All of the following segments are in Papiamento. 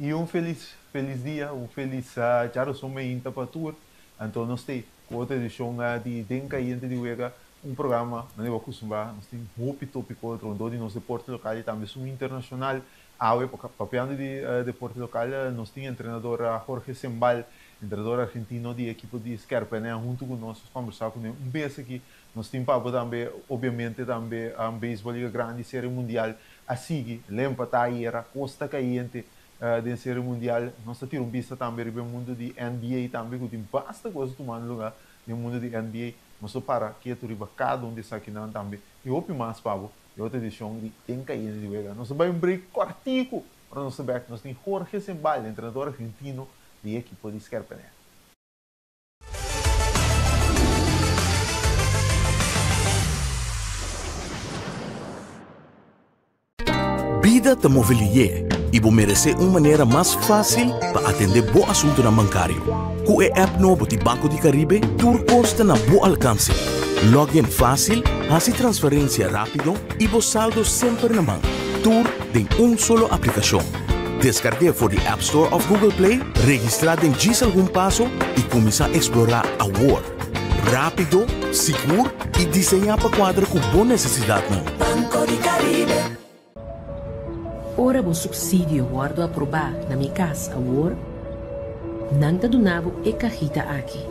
Y un feliz feliz dia, un feliz djaroson meinta pa tur. Anto nos t'ey cu otro edicion di Den Cayente di Wega, un programa manera bo a custumba, nos tin hopi topico rondó di nos deporte local y tambe esun internacional. Awe papiando di deporte local nos tin entrenador Jorge Sembal, entrenador argentino di ekipo di Skerpene hunto cu nos, nos combersa cune un bes aki. Nos tin papia tambe obviamente tambe beisbol Liga Grandi, Serie Mundial a sigui, Lempa ta ayera, cos ta cayente den Serie Mundial. Nos ta tira un bista tambe riba e mundo di NBA tambe cu tin basta cos ta tumando lugar den mundo di NBA. Nos ta para ketu riba cada un di esakinan tambe y hopi mas pa bo den otro edicion di Den Cayente di Wega. Nos ta bay un break cortico, ora nos ta bek nos tin Jorge Sembal, entrenador argentino di e ekipo di Scherpenhek. Bida ta move lié i bo meresé un manera mas fásil pa atendé bo asuntunan bankario. Ku e app nobo di Banco di Caribe tur kos ta na bo alkanse. Log in fásil, hasi transferensia rápido i bo saldo semper na man. Tur den un solo aplikashon. Deskarg'é for di App Store òf Google Play, registrá den djis algun paso i kuminsá eksplorá awor! Rápido, sigur i diseñá pa kuadra ku bo nesesidatnan. Banco di Caribe. Ora bo supsidio wòrdu aprobá na Mi Kas Awor, nan ta duna bo e kahita aki.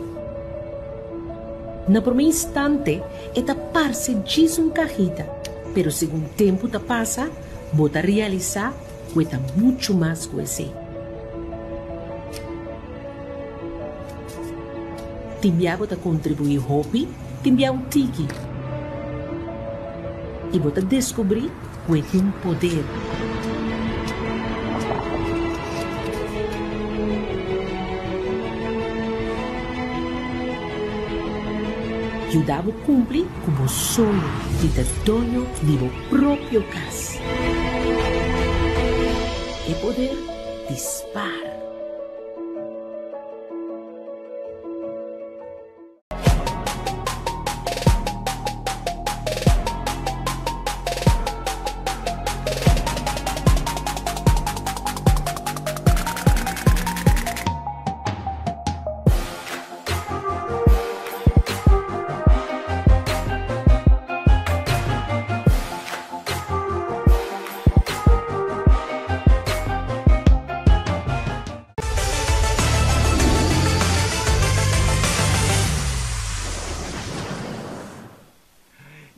Na promé instante e ta parse djis un kahita, pero segun tempu ta pasa bo ta realisá ku e ta muchu mas ku esei. Tin bia bo ta kontribuí hopi, tin bia un tiki. I bo ta deskubrí ku e tin un poder. Yuda bo kumpli ku bo soño di ta doño di bo propio kas. E poder di spar.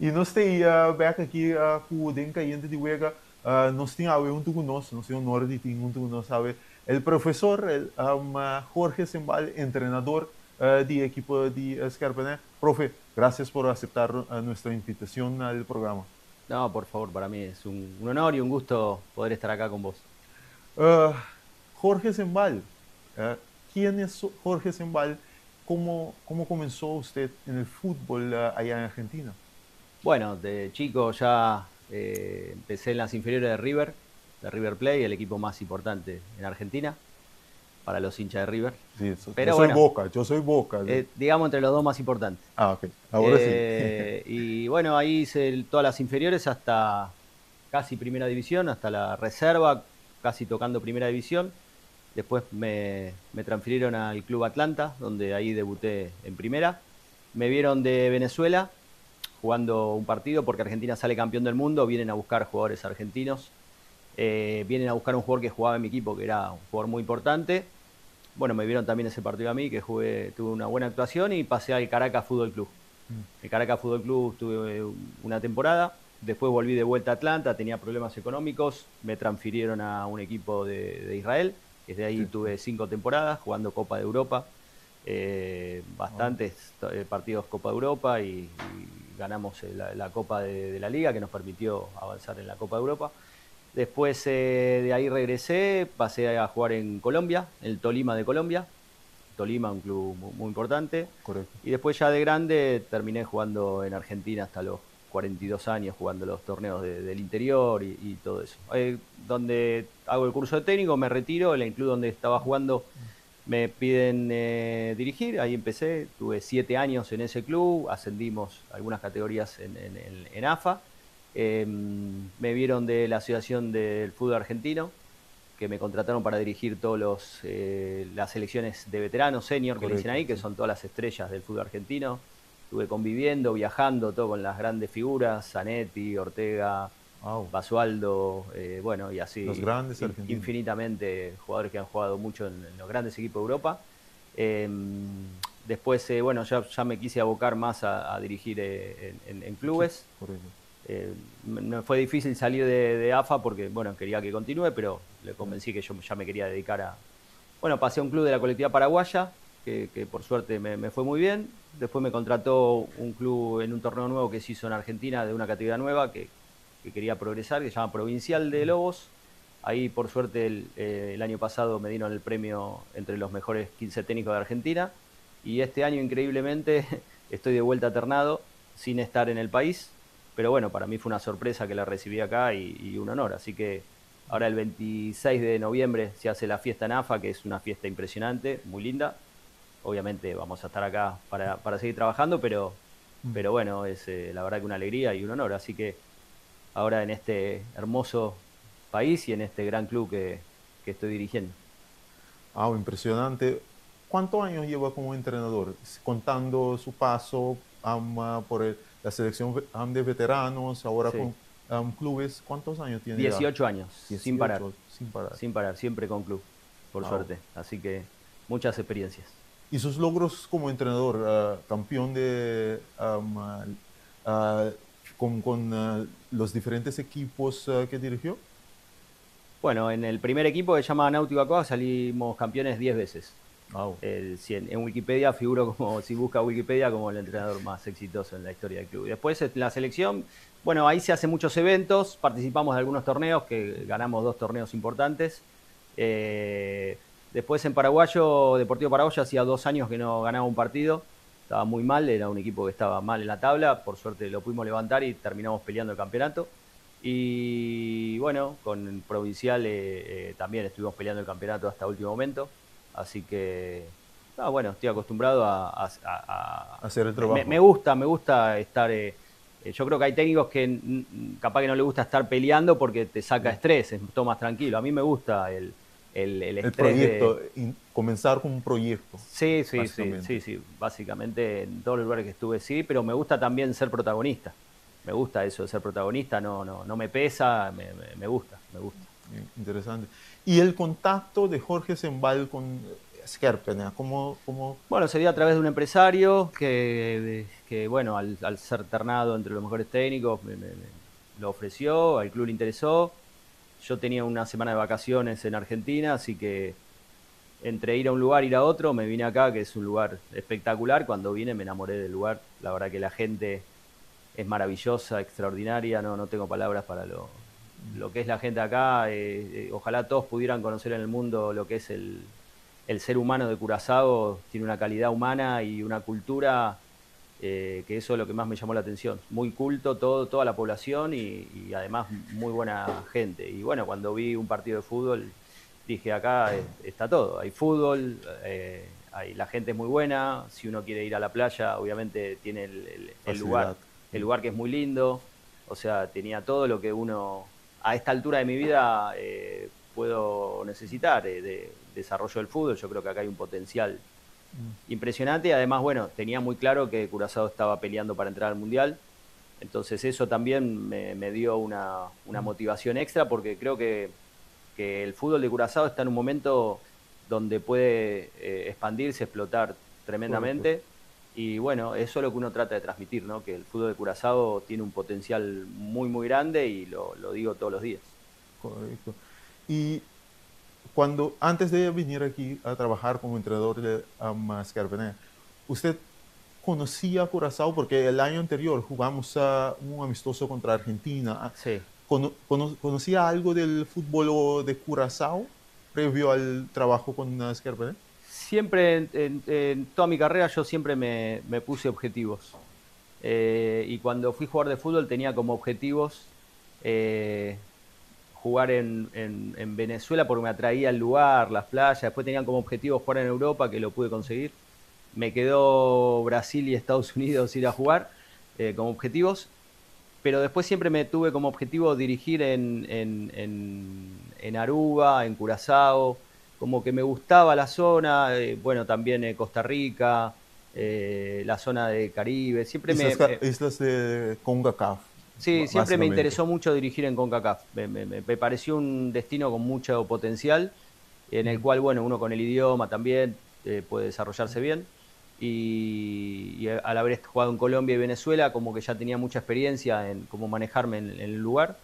Y nos ta ei bek aki cu den Cayente di Wega. Nos tin awe hunto cu nos, nos tin honor di tin hunto cu nos awe el profesor el Jorge Sembal, entrenador di ekipo di Scherpenhek. Profe, gracias por aceptar nuestra invitacion al programa. No, por favor, para mí es un honor y un gusto poder estar acá con vos. Jorge Sembal, ¿quién es Jorge Sembal? ¿Cómo, ¿Cómo comenzó usted en el fútbol allá en Argentina? Bueno, de chico ya empecé en las inferiores de River, de River Plate, el equipo más importante en Argentina, para los hinchas de River. Sí, Pero yo soy Boca, yo soy Boca. Digamos entre los dos más importantes. Ah, ok, ahora sí. Y bueno, ahí hice todas las inferiores hasta casi primera división, hasta la reserva, casi tocando primera división. Después me transfirieron al Club Atlanta, donde ahí debuté en primera. Me vieron de Venezuela jugando un partido porque Argentina sale campeón del mundo, vienen a buscar jugadores argentinos. Vienen a buscar un jugador que jugaba en mi equipo, que era un jugador muy importante. Bueno, me vieron también ese partido a mí, que jugué, tuve una buena actuación y pasé al Caracas Fútbol Club. El Caracas Fútbol Club tuve una temporada. Después volví de vuelta a Atlanta, tenía problemas económicos, me transfirieron a un equipo de Israel. Desde ahí tuve 5 temporadas jugando Copa de Europa, bastantes partidos Copa de Europa y ganamos la Copa de la Liga, que nos permitió avanzar en la Copa de Europa. Después de ahí regresé, pasé a jugar en Colombia, el Tolima de Colombia. Tolima, un club muy importante. Y después ya de grande terminé jugando en Argentina hasta los 42 años, jugando los torneos del interior y todo eso. Donde hago el curso de técnico, me retiro, en el club donde estaba jugando me piden dirigir, ahí empecé, tuve 7 años en ese club, ascendimos algunas categorías en AFA. Me vieron de la Asociación del Fútbol Argentino, que me contrataron para dirigir todas las selecciones de veteranos, senior, que le dicen ahí, que son todas las estrellas del fútbol argentino. Estuve conviviendo, viajando, todo con las grandes figuras, Zanetti, Ortega, Basualdo, bueno, y así. Los grandes argentinos. Infinitamente jugadores que han jugado mucho en los grandes equipos de Europa. Después, bueno, ya me quise abocar más a dirigir en clubes. Me fue difícil salir de AFA porque, bueno, quería que continúe, pero le convencí que yo ya me quería dedicar a... Bueno, pasé a un club de la colectividad paraguaya, que por suerte me fue muy bien. Después me contrató un club en un torneo nuevo que se hizo en Argentina, de una categoría nueva, que quería progresar, que se llama Provincial de Lobos. Ahí, por suerte, el año pasado me dieron el premio entre los mejores 15 técnicos de Argentina. Y este año, increíblemente, estoy de vuelta a Ternado, sin estar en el país. Pero bueno, para mí fue una sorpresa que la recibí acá y un honor. Así que ahora el 26 de noviembre se hace la fiesta en AFA, que es una fiesta impresionante, muy linda. Obviamente vamos a estar acá para seguir trabajando, pero bueno, es la verdad que una alegría y un honor. Así que ahora en este hermoso país y en este gran club que estoy dirigiendo. Ah, impresionante. ¿Cuántos años lleva como entrenador? Contando su paso por la selección de veteranos, ahora con clubes, ¿cuántos años tiene? 18 años, sin parar. Sin parar. Sin parar, siempre con club, por suerte. Así que muchas experiencias. ¿Y sus logros como entrenador, campeón de, con los diferentes equipos que dirigió? Bueno, en el primer equipo que se llama Náutico Hacoaj salimos campeones 10 veces. En Wikipedia figuro como, si busca Wikipedia, como el entrenador más exitoso en la historia del club. Después en la selección, bueno, ahí se hacen muchos eventos, participamos de algunos torneos, que ganamos 2 torneos importantes. Después en Paraguayo, Deportivo Paraguayo, hacía 2 años que no ganaba un partido, estaba muy mal, era un equipo que estaba mal en la tabla, por suerte lo pudimos levantar y terminamos peleando el campeonato. Y bueno, con Provincial también estuvimos peleando el campeonato hasta último momento. Así que, no, bueno, estoy acostumbrado a hacer el trabajo. Me gusta estar... yo creo que hay técnicos que capaz que no les gusta estar peleando porque te saca estrés, es todo más tranquilo. A mí me gusta el El estrés proyecto, de comenzar con un proyecto. Sí, sí, sí, básicamente. sí, sí, básicamente en todos los lugares que estuve sí, pero me gusta también ser protagonista. Me gusta eso de ser protagonista, no, no, no me pesa, me gusta, me gusta. Bien, interesante. ¿Y el contacto de Jorge Sembal con Scherpenhek? ¿Cómo? Bueno, se dio a través de un empresario que bueno, al ser ternado entre los mejores técnicos, me lo ofreció, al club le interesó. Yo tenía una semana de vacaciones en Argentina, así que entre ir a un lugar y ir a otro, me vine acá, que es un lugar espectacular. Cuando vine me enamoré del lugar. La verdad que la gente es maravillosa, extraordinaria, no tengo palabras para lo que es la gente acá. Ojalá todos pudieran conocer en el mundo lo que es el ser humano de Curazao. Tiene una calidad humana y una cultura, que eso es lo que más me llamó la atención. Muy culto toda la población y además muy buena gente. Y bueno, cuando vi un partido de fútbol dije, acá está todo. Hay fútbol, la gente es muy buena. Si uno quiere ir a la playa, obviamente tiene el Facilidad. lugar, el lugar que es muy lindo. Tenía todo lo que uno a esta altura de mi vida puedo necesitar de desarrollo del fútbol. Yo creo que acá hay un potencial impresionante. Y además, bueno, tenía muy claro que Curazao estaba peleando para entrar al Mundial. Entonces eso también me dio una motivación extra, porque creo que el fútbol de Curazao está en un momento donde puede expandirse, explotar tremendamente. Y bueno, eso es lo que uno trata de transmitir, ¿no? Que el fútbol de Curazao tiene un potencial muy, muy grande y lo digo todos los días. Correcto. Y antes de venir aquí a trabajar como entrenador de Scherpenhek, ¿usted conocía Curazao? Porque el año anterior jugamos a un amistoso contra Argentina. Sí. ¿Conocía algo del fútbol de Curazao previo al trabajo con Scherpenhek? Siempre, en toda mi carrera, yo siempre me puse objetivos. Y cuando fui jugador de fútbol tenía como objetivos jugar en Venezuela porque me atraía el lugar, las playas. Después tenían como objetivo jugar en Europa, que lo pude conseguir. Me quedó Brasil y Estados Unidos ir a jugar como objetivos. Pero después siempre me tuve como objetivo dirigir en Aruba, en Curazao, como que me gustaba la zona, bueno, también Costa Rica, la zona de Caribe, siempre Islas, me islas de CONCACAF. Sí, siempre me interesó mucho dirigir en CONCACAF. Me pareció un destino con mucho potencial, en el cual, bueno, uno con el idioma también puede desarrollarse bien. Y al haber jugado en Colombia y Venezuela, como que ya tenía mucha experiencia en cómo manejarme en el lugar.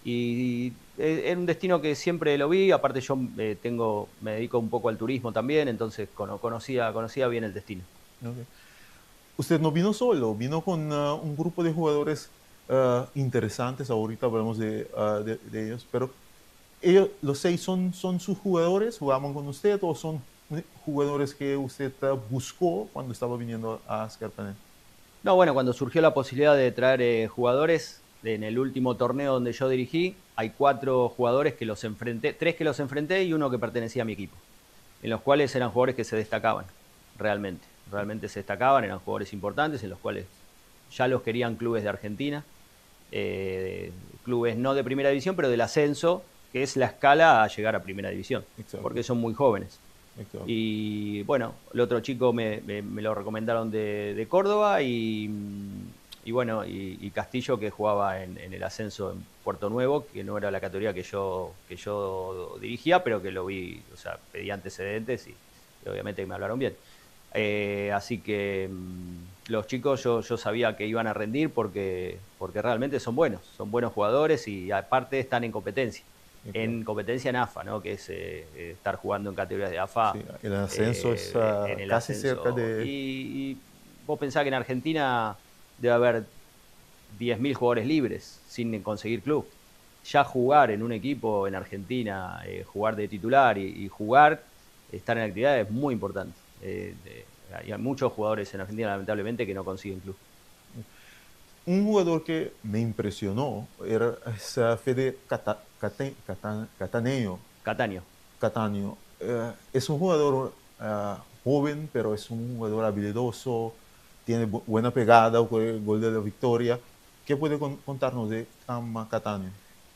Y era un destino que siempre lo vi, aparte yo me dedico un poco al turismo también, entonces conocía bien el destino. Okay. Usted no vino solo, vino con un grupo de jugadores interesantes, ahorita hablamos de ellos, pero ellos, los seis son sus jugadores, ¿jugaban con usted o son jugadores que usted buscó cuando estaba viniendo a Scherpenheuvel? No, bueno, cuando surgió la posibilidad de traer jugadores, en el último torneo donde yo dirigí, hay 4 jugadores que los enfrenté, 3 que los enfrenté y uno que pertenecía a mi equipo, en los cuales eran jugadores que se destacaban, realmente. Realmente se destacaban, eran jugadores importantes, en los cuales ya los querían clubes de Argentina, clubes no de primera división, pero del ascenso, que es la escala a llegar a primera división, porque son muy jóvenes. Y bueno, el otro chico me lo recomendaron de Córdoba y Castillo, que jugaba en el ascenso en Puerto Nuevo, que no era la categoría que yo dirigía, pero que lo vi, pedí antecedentes y obviamente me hablaron bien. Así que los chicos yo sabía que iban a rendir porque realmente son buenos jugadores y aparte están en competencia. En competencia en AFA, ¿no? Que es estar jugando en categorías de AFA. Sí, el ascenso es, en el casi ascenso. cerca de... Y vos pensás que en Argentina debe haber 10.000 jugadores libres sin conseguir club. Ya jugar en un equipo en Argentina, jugar de titular y jugar, estar en actividad es muy importante. Hay muchos jugadores en Argentina, lamentablemente, que no consiguen club. Un jugador que me impresionó era esa Fede Cataneo. Cataño. Cataño. Es un jugador joven, pero es un jugador habilidoso, tiene buena pegada, el gol de la victoria. ¿Qué puede contarnos de Cam Cataño?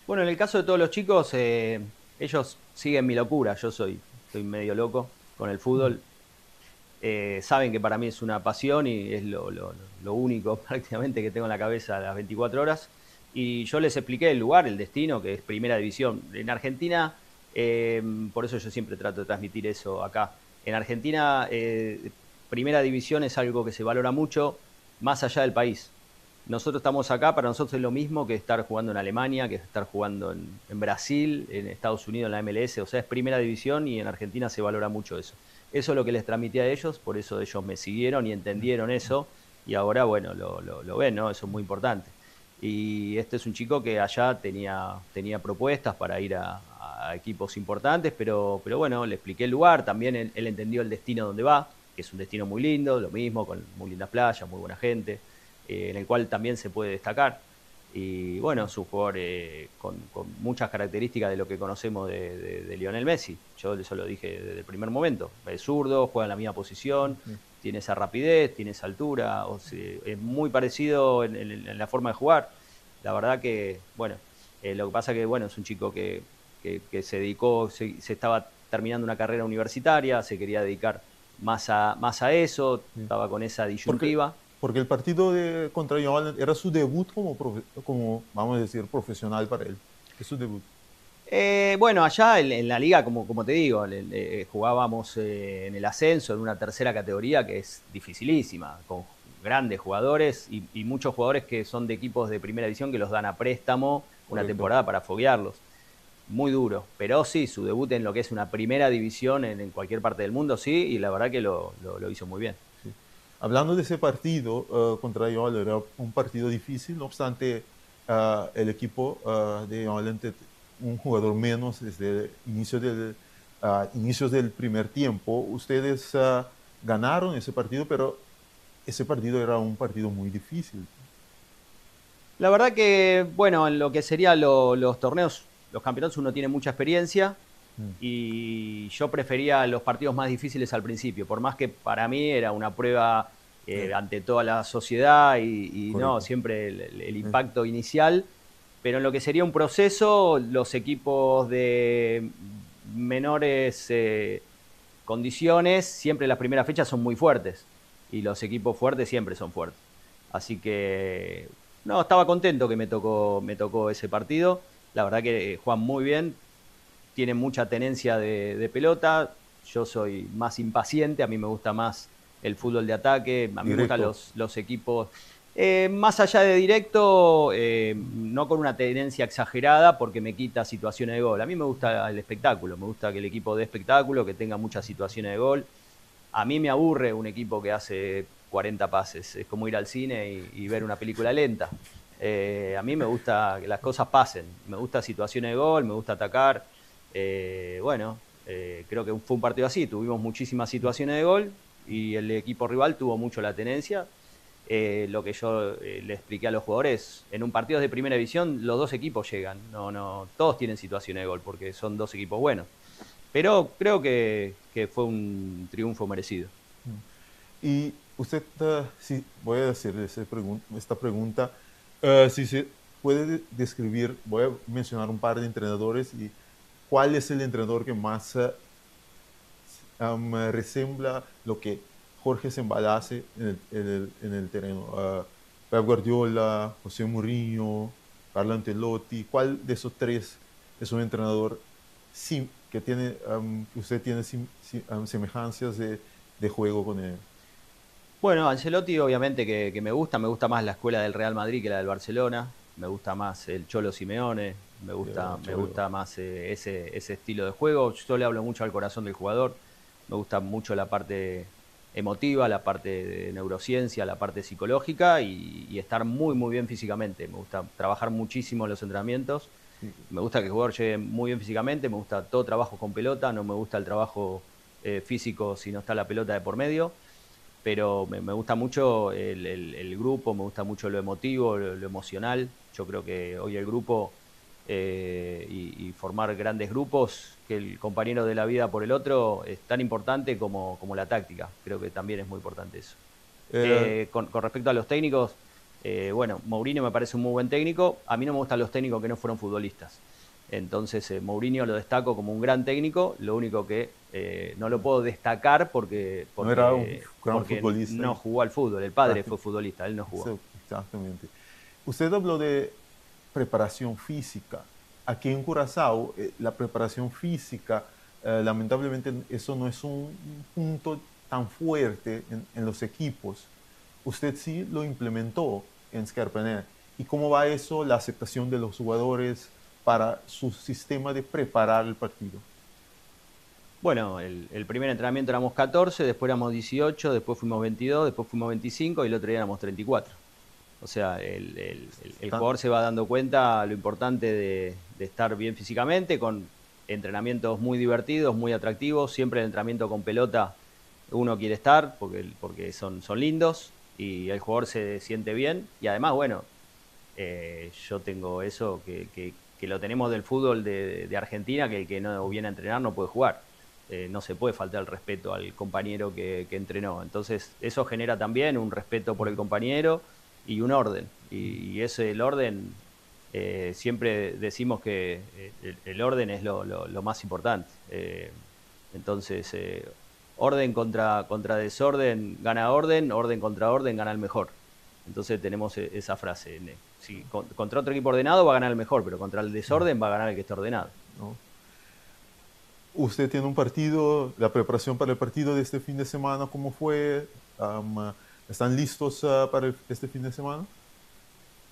Bueno, en el caso de todos los chicos, ellos siguen mi locura. Yo soy medio loco con el fútbol. Saben que para mí es una pasión y es lo único prácticamente que tengo en la cabeza a las 24 horas. Y yo les expliqué el lugar, el destino, que es Primera División. En Argentina, por eso yo siempre trato de transmitir eso acá. En Argentina, Primera División es algo que se valora mucho más allá del país. Nosotros estamos acá, para nosotros es lo mismo que estar jugando en Alemania, que estar jugando en Brasil, en Estados Unidos, en la MLS. Es Primera División y en Argentina se valora mucho eso. Eso es lo que les transmití a ellos, por eso ellos me siguieron y entendieron eso. Y ahora, bueno, lo ven, ¿no? Eso es muy importante. Y este es un chico que allá tenía propuestas para ir a equipos importantes, pero bueno, le expliqué el lugar, también él entendió el destino donde va, que es un destino muy lindo, lo mismo, con muy lindas playas, muy buena gente, en el cual también se puede destacar. Y bueno, es un jugador con muchas características de lo que conocemos de Lionel Messi. Yo eso lo dije desde el primer momento. Es zurdo, juega en la misma posición, tiene esa rapidez, tiene esa altura, es muy parecido en la forma de jugar. La verdad que, bueno, lo que pasa que, bueno, es un chico que se dedicó, se estaba terminando una carrera universitaria, se quería dedicar más a eso, estaba con esa disyuntiva. Porque el partido contra Joan era su debut como, vamos a decir, profesional para él. Es su debut. Bueno, allá en la liga, como te digo, jugábamos en el ascenso, en una tercera categoría que es dificilísima, con grandes jugadores y muchos jugadores que son de equipos de primera división que los dan a préstamo una temporada para foguearlos. Muy duro, pero sí, su debut en lo que es una primera división en cualquier parte del mundo, sí, y la verdad que lo hizo muy bien. Sí. Hablando de ese partido contra Joan, era un partido difícil, no obstante, el equipo de Joan, un jugador menos desde el inicios del primer tiempo. Ustedes ganaron ese partido, pero ese partido era un partido muy difícil. La verdad que, bueno, en lo que serían los torneos, los campeonatos, uno tiene mucha experiencia y yo prefería los partidos más difíciles al principio, por más que para mí era una prueba Ante toda la sociedad y no, siempre el impacto inicial. Pero en lo que sería un proceso, los equipos de menores condiciones, siempre las primeras fechas son muy fuertes. Y los equipos fuertes siempre son fuertes. Así que, no, estaba contento que me tocó ese partido. La verdad que juegan muy bien, tienen mucha tenencia de pelota. Yo soy más impaciente, a mí me gusta más el fútbol de ataque, a mí me gustan los equipos más allá de directo, no con una tenencia exagerada porque me quita situaciones de gol. A mí me gusta el espectáculo, me gusta que el equipo dé espectáculo, que tenga muchas situaciones de gol. A mí me aburre un equipo que hace 40 pases, es como ir al cine y ver una película lenta. A mí me gusta que las cosas pasen, me gusta situaciones de gol, me gusta atacar. Bueno, creo que fue un partido así, tuvimos muchísimas situaciones de gol y el equipo rival tuvo mucho la tenencia. Lo que yo le expliqué a los jugadores, en un partido de primera división los dos equipos llegan, no, no, todos tienen situaciones de gol porque son dos equipos buenos. Pero creo que fue un triunfo merecido. Y usted, sí, voy a hacerle esta pregunta, si se puede describir, voy a mencionar un par de entrenadores y cuál es el entrenador que más resembla lo que Jorge Sembal hace en el terreno. Pep Guardiola, José Mourinho, Carlo Ancelotti, ¿cuál de esos tres es un entrenador que tiene, usted tiene semejanzas de juego con él? Bueno, Ancelotti obviamente que me gusta más la escuela del Real Madrid que la del Barcelona, me gusta más el Cholo Simeone, me gusta más ese estilo de juego. Yo le hablo mucho al corazón del jugador, me gusta mucho la parte emotiva, la parte de neurociencia, la parte psicológica y estar muy muy bien físicamente. Me gusta trabajar muchísimo en los entrenamientos. Me gusta que el jugador llegue muy bien físicamente, me gusta todo trabajo con pelota, no me gusta el trabajo físico si no está la pelota de por medio, pero me gusta mucho el grupo, me gusta mucho lo emotivo, lo emocional. Yo creo que hoy el grupo y formar grandes grupos, que el compañero de la vida por el otro es tan importante como la táctica. Creo que también es muy importante eso. Con respecto a los técnicos, bueno, Mourinho me parece un muy buen técnico. A mí no me gustan los técnicos que no fueron futbolistas. Entonces, Mourinho lo destaco como un gran técnico, lo único que no lo puedo destacar porque no era un gran futbolista. No jugó al fútbol, el padre fue futbolista, él no jugó. Exactamente. Usted habló de preparación física. Aquí en Curazao, la preparación física, lamentablemente eso no es un punto tan fuerte en los equipos. Usted sí lo implementó en Scherpenheu. ¿Y cómo va eso, la aceptación de los jugadores para su sistema de preparar el partido? Bueno, el primer entrenamiento éramos 14, después éramos 18, después fuimos 22, después fuimos 25 y el otro día éramos 34. O sea, el jugador se va dando cuenta lo importante de estar bien físicamente, con entrenamientos muy divertidos, muy atractivos. Siempre el entrenamiento con pelota uno quiere estar porque son lindos y el jugador se siente bien. Y además, bueno, yo tengo eso que lo tenemos del fútbol de Argentina, que el que no viene a entrenar no puede jugar. No se puede faltar el respeto al compañero que entrenó. Entonces, eso genera también un respeto por el compañero y un orden. Y ese el orden, siempre decimos que el orden es lo más importante. Entonces, orden contra desorden gana orden, orden contra orden gana el mejor. Entonces tenemos esa frase. Si contra otro equipo ordenado va a ganar el mejor, pero contra el desorden va a ganar el que esté ordenado. ¿No? Usted tiene un partido, la preparación para el partido de este fin de semana, ¿cómo fue? ¿Están listos para este fin de semana?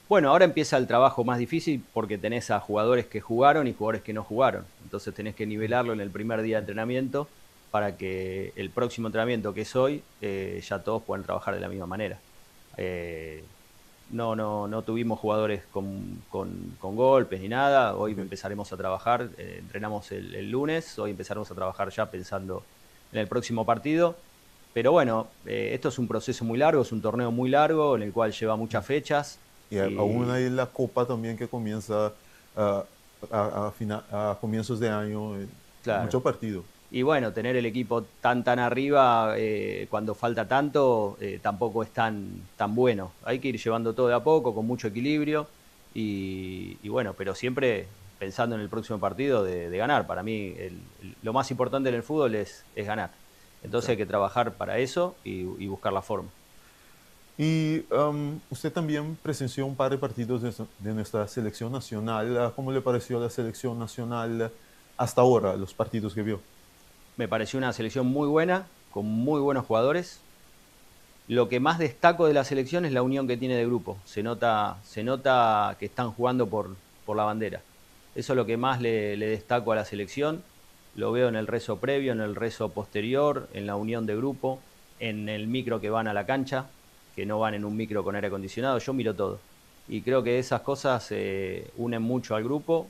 Bueno, ahora empieza el trabajo más difícil porque tenés a jugadores que jugaron y jugadores que no jugaron. Entonces tenés que nivelarlo en el primer día de entrenamiento para que el próximo entrenamiento, que es hoy, ya todos puedan trabajar de la misma manera. No, no, no tuvimos jugadores con golpes ni nada. Hoy empezaremos a trabajar, entrenamos el lunes, hoy empezaremos a trabajar ya pensando en el próximo partido. Pero bueno, esto es un proceso muy largo, es un torneo muy largo en el cual lleva muchas fechas. Y aún hay la Copa también que comienza a comienzos de año, mucho partido. Y bueno, tener el equipo tan tan arriba cuando falta tanto tampoco es tan tan bueno. Hay que ir llevando todo de a poco, con mucho equilibrio y bueno, pero siempre pensando en el próximo partido de ganar. Para mí lo más importante en el fútbol es ganar. Entonces hay que trabajar para eso y buscar la forma. Y usted también presenció un par de partidos de nuestra selección nacional. ¿Cómo le pareció la selección nacional hasta ahora, los partidos que vio? Me pareció una selección muy buena, con muy buenos jugadores. Lo que más destaco de la selección es la unión que tiene de grupo. Se nota que están jugando por la bandera. Eso es lo que más le destaco a la selección. Lo veo en el rezo previo, en el rezo posterior, en la unión de grupo, en el micro que van a la cancha, que no van en un micro con aire acondicionado. Yo miro todo. Y creo que esas cosas unen mucho al grupo.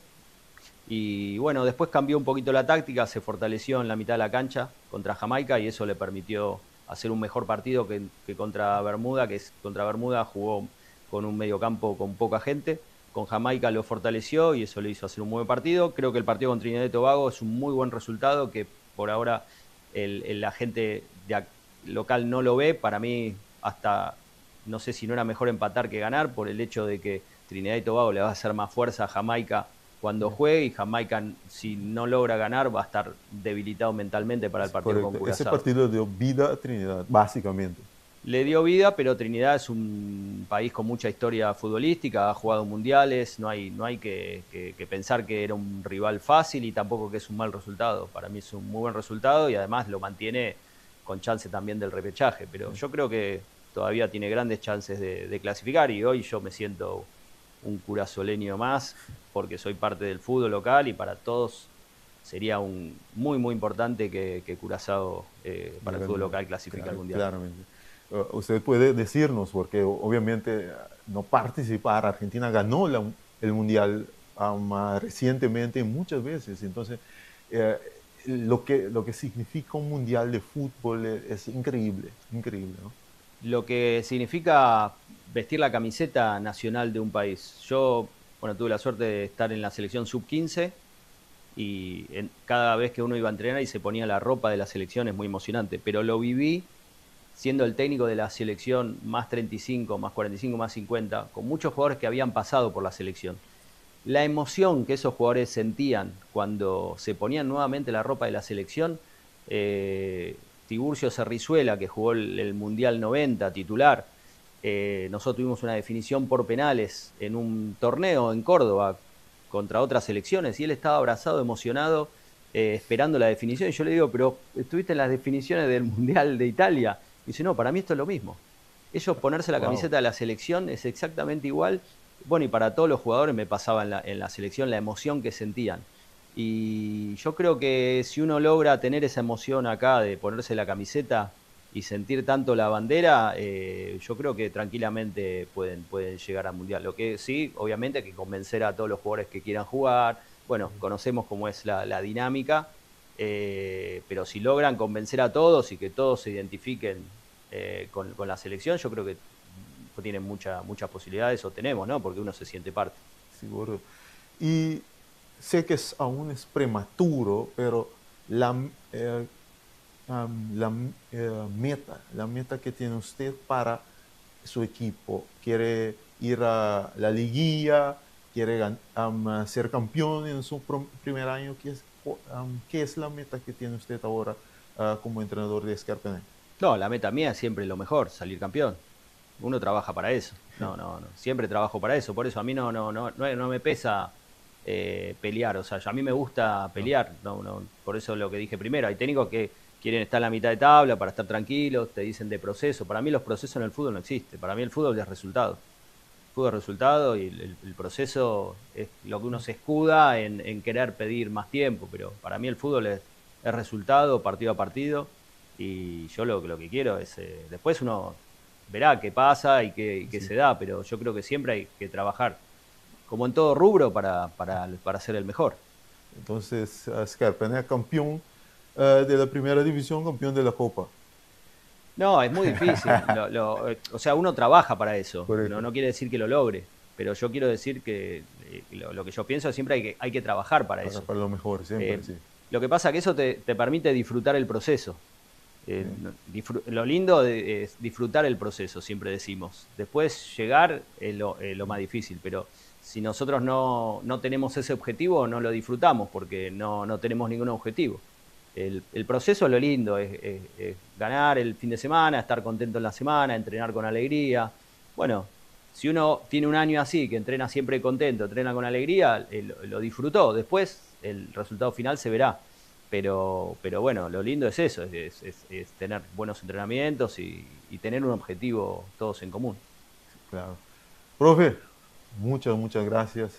Y bueno, después cambió un poquito la táctica, se fortaleció en la mitad de la cancha contra Jamaica y eso le permitió hacer un mejor partido que contra Bermuda, que es, contra Bermuda jugó con un mediocampo con poca gente. Con Jamaica lo fortaleció y eso le hizo hacer un buen partido. Creo que el partido con Trinidad y Tobago es un muy buen resultado que por ahora la gente de local no lo ve. Para mí, hasta no sé si no era mejor empatar que ganar por el hecho de que Trinidad y Tobago le va a hacer más fuerza a Jamaica cuando juegue y Jamaica, si no logra ganar, va a estar debilitado mentalmente para el partido con Curazao. Ese partido dio vida a Trinidad, básicamente. Le dio vida, pero Trinidad es un país con mucha historia futbolística, ha jugado mundiales, no hay que pensar que era un rival fácil y tampoco que es un mal resultado. Para mí es un muy buen resultado y además lo mantiene con chance también del repechaje. Pero yo creo que todavía tiene grandes chances de clasificar y hoy yo me siento un curazoleño más porque soy parte del fútbol local y para todos sería un muy muy importante que Curazao para el fútbol local clasifique al Mundial. Claramente. Usted puede decirnos, porque obviamente no participar, Argentina ganó el Mundial recientemente muchas veces, entonces lo que significa un Mundial de fútbol es increíble, increíble, ¿no? Lo que significa vestir la camiseta nacional de un país. Yo, bueno, tuve la suerte de estar en la selección sub-15 y cada vez que uno iba a entrenar y se ponía la ropa de la selección es muy emocionante, pero lo viví siendo el técnico de la selección más 35, más 45, más 50, con muchos jugadores que habían pasado por la selección. La emoción que esos jugadores sentían cuando se ponían nuevamente la ropa de la selección, Tiburcio Serrizuela, que jugó el Mundial 90, titular, nosotros tuvimos una definición por penales en un torneo en Córdoba contra otras selecciones y él estaba abrazado, emocionado, esperando la definición. Y yo le digo: "Pero estuviste en las definiciones del Mundial de Italia". Y dice: "No, para mí esto es lo mismo". Ellos ponerse la camiseta de la selección es exactamente igual. Bueno, y para todos los jugadores me pasaba en la selección la emoción que sentían. Y yo creo que si uno logra tener esa emoción acá de ponerse la camiseta y sentir tanto la bandera, yo creo que tranquilamente pueden llegar al Mundial. Lo que sí, obviamente hay que convencer a todos los jugadores que quieran jugar. Bueno, conocemos cómo es la dinámica, pero si logran convencer a todos y que todos se identifiquen con la selección, yo creo que tienen muchas posibilidades, o tenemos, ¿no? Porque uno se siente parte. Seguro. Y sé que aún es prematuro, pero la meta que tiene usted para su equipo, ¿quiere ir a la liguilla? ¿Quiere ser campeón en su primer año? ¿Qué es la meta que tiene usted ahora como entrenador de Scarpene? No, la meta mía es siempre lo mejor, salir campeón. Uno trabaja para eso. No, no, no. Siempre trabajo para eso. Por eso a mí no, no, no, no, no me pesa pelear. O sea, a mí me gusta pelear. No, no, por eso lo que dije primero. Hay técnicos que quieren estar en la mitad de tabla para estar tranquilos, te dicen de proceso. Para mí los procesos en el fútbol no existen. Para mí el fútbol es resultado. El fútbol es resultado y el proceso es lo que uno se escuda en querer pedir más tiempo. Pero para mí el fútbol es resultado, partido a partido. Y yo lo que quiero es, después uno verá qué pasa y qué se da, pero yo creo que siempre hay que trabajar, como en todo rubro, para ser el mejor. Entonces, Scarpene campeón de la primera división, campeón de la Copa. No, es muy difícil. O sea, uno trabaja para eso. No, no quiere decir que lo logre, pero yo quiero decir que lo que yo pienso, siempre hay que trabajar para eso. Para lo mejor, siempre, sí. Lo que pasa que eso te permite disfrutar el proceso. Lo lindo es disfrutar el proceso, siempre decimos. Después llegar es lo más difícil, pero si nosotros no tenemos ese objetivo, no lo disfrutamos porque no tenemos ningún objetivo. El proceso es lo lindo, es ganar el fin de semana, estar contento en la semana, entrenar con alegría. Bueno, si uno tiene un año así, que entrena siempre contento, entrena con alegría, lo disfrutó. Después el resultado final se verá. Pero bueno, lo lindo es eso, es tener buenos entrenamientos y tener un objetivo todos en común. Claro. Profe, muchas, muchas gracias.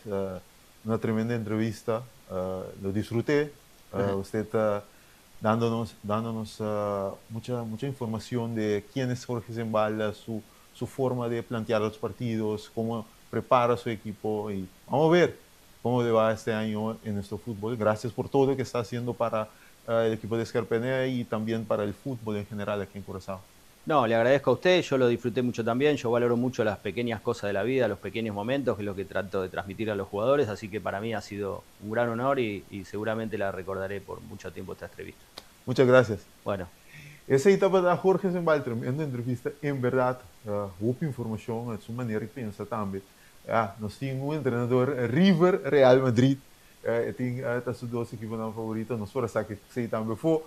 Una tremenda entrevista. Lo disfruté. Usted está dándonos mucha, mucha información de quién es Jorge Zembala, su forma de plantear los partidos, cómo prepara su equipo. Y vamos a ver cómo le va este año en nuestro fútbol. Gracias por todo lo que está haciendo para el equipo de Skèrpènè y también para el fútbol en general aquí en Curazao. No, le agradezco a usted, yo lo disfruté mucho también, yo valoro mucho las pequeñas cosas de la vida, los pequeños momentos, que es lo que trato de transmitir a los jugadores, así que para mí ha sido un gran honor y seguramente la recordaré por mucho tiempo esta entrevista. Muchas gracias. Bueno. Esei tabata Jorge Zembal, tremendo entrevista, en berdad, hopi informacion, su manera di pensa tambe. Ya, nos tin un entrenador River, Real Madrid, e tin ta su dos ekiponan favorito, nos por a sa esei tambe afó.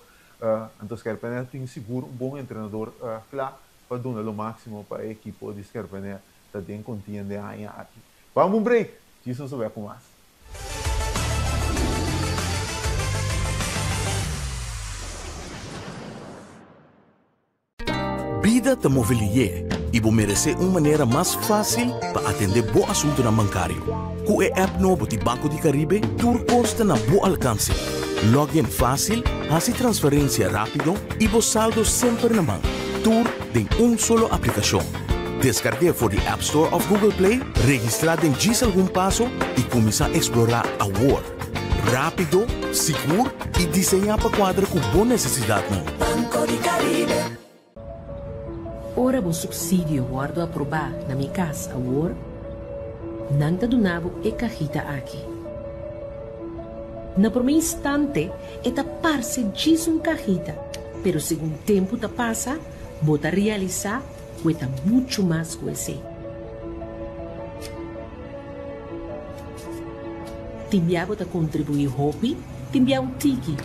Anto Skèrpènè tin sigur un bon entrenador kla pa duna lo máksimo pa e ekipo di Skèrpènè ta den kontiende aña aki. Bam un break, djis nos ta bek ku mas. Bida ta move lihé i bo meresé un manera mas fásil pa atendé bo asuntunan bankario. Ku e app nobo di Banco di Caribe tur kos ta na bo alkanse. Log in fásil, hasi transferensia rápido i bo saldo semper na man. Tur den un solo aplikashon. Deskarg'é for di App Store òf Google Play, registrá den djis algun paso i kuminsá eksplorá awor. Rápido, sigur i diseñá pa kuadra ku bo nesesidatnan. Banco di Caribe. Ora bo supsidio wòrdu aprobá na Mi Kas Awor, nan ta duna bo e kajita aki. Na promé instante e ta parse djis un kajita, pero segun tempu ta pasa bo ta realisá ku e ta muchu mas ku esei. Tin bia bo ta kontribuí hopi, tin bia un tiki.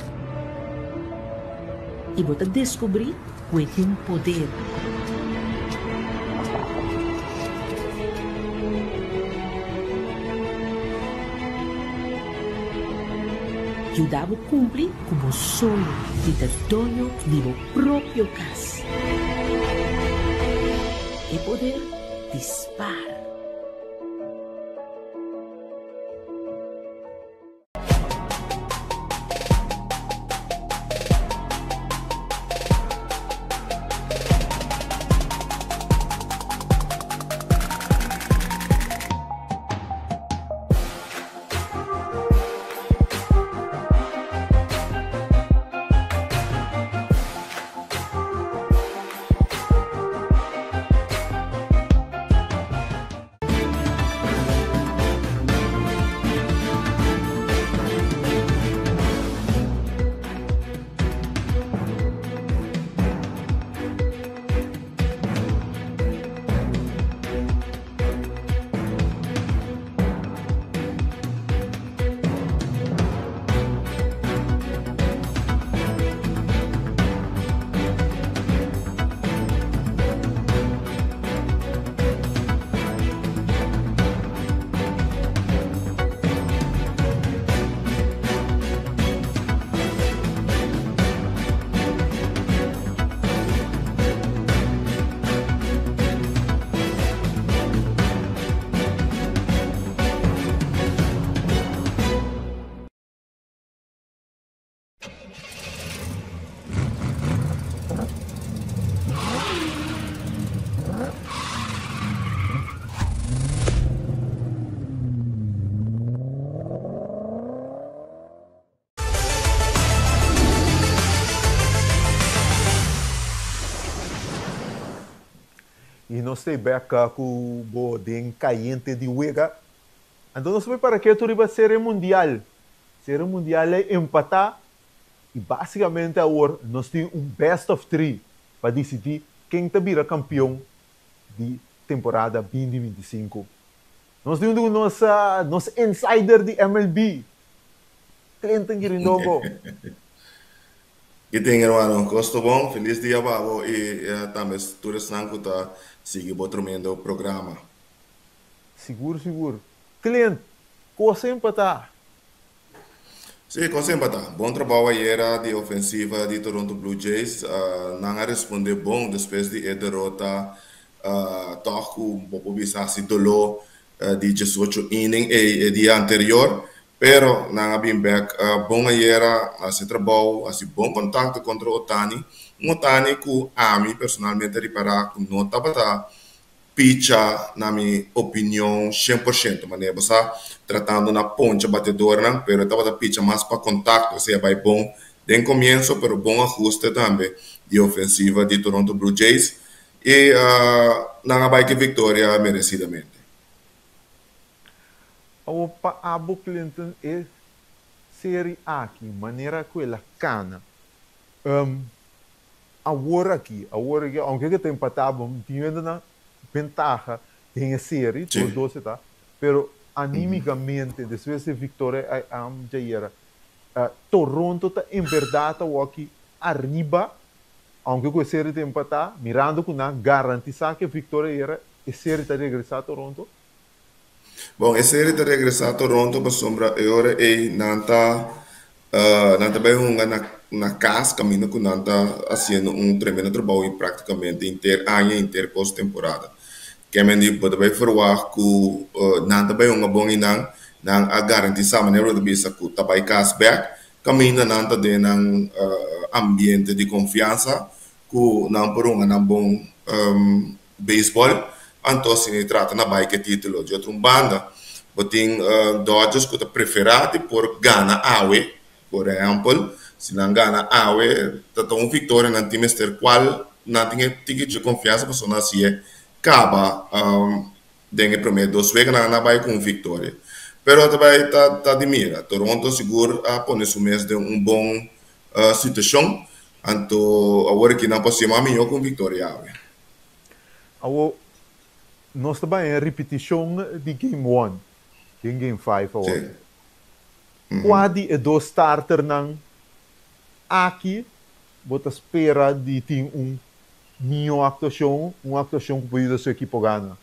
I bo ta deskubrí ku e tin poder. Yuda bo kumpli ku bo soño di ta doño di bo propio kas. E poder di spaar. Y nos ta bek cu bo den Cayente di Wega. Anto nos ta bay para ketu riba Serie Mundial. Serie Mundial a empata. I básikamente awor nos tin un best of three pa disidí ken ta bira kampion di temporada 2025. Nos tin un nos, nos insider di MLB, Clinton Girindongo. Ki tin, hermano? Gusto bon, felis dia pa bo i tambe tur esnan ku ta sigui bo tremendo programa. Sigur, sigur. Clint, kos empatá? Sí, kos empatá. Bon trabou ayera di ofensiva di Toronto Blue Jays. Nan a respondé bon despues di e derota, tòg ku bo por bisa hasi doló di 18 inning e dia anterior. Pero nan a bin bèk bon ayera, hasi trabou, hasi bon kontakto kontra Ohtani. Un Ohtani ku ami personalmente a ripará ku no tabata picha, na mi opinion, 100%. Manera bo sa, tratando na poncha batedornan, pero tabata picha mas pa kontakto, o sea bai bon den komienso, pero bon ahuste tambe di ofensiva di Toronto Blue Jays. I nan a bai ku viktoria meresidamente. Awor pa abo, Clinton, e serie aki, manera ku el a kana. Awor aki, aunke ku ta empatá, tin na ventaha den e serie, 2-2 ta, pero anímikamente, despues di viktoria djayera, Toronto ta en berdat aki ariba, aunke ku e serie ta empatá, mirando ku nan a garantisá ku e viktoria ayera, e serie ta regresá Toronto. Bon, e serie ta regresá Toronto pasobra e ora ei nan ta bai hunga na kas, kaminda ku nan ta hasiendo un tremendo trabou i práktikamente henter aña, henter post-temporada. Ke men di bo ta bai verwacht ku nan ta bai hunga bon i nan a garantisá, manera bo ta bisa, ku ta bai kas bèk, kaminda nan ta den nan ambiente di konfiansa ku nan por hunga nan bon baseball, anto asina trata na bai ku e título. Di otro banda, bo tin Dodgers ku ta preferá di por gana awe, por ehèmpel, si nan gana awe, ta un viktoria nan tin mester kual nan tin e tiki di konfiansa pasobra nan hasié kaba den e promé dos wega nan a bai ku un viktoria. Pero tambe ta di mira, Toronto sigur a pone su mes den un bon situashon, anto awor aki nan por hasi mas mihó ku un viktoria awe. Awor, nos ta bai den repetishon di Game 1, den Game 5 awor. Kua di e dos starternan aki bo ta spera di tin un mihó aktuashon, un aktuashon ku por yuda su ekipo gana?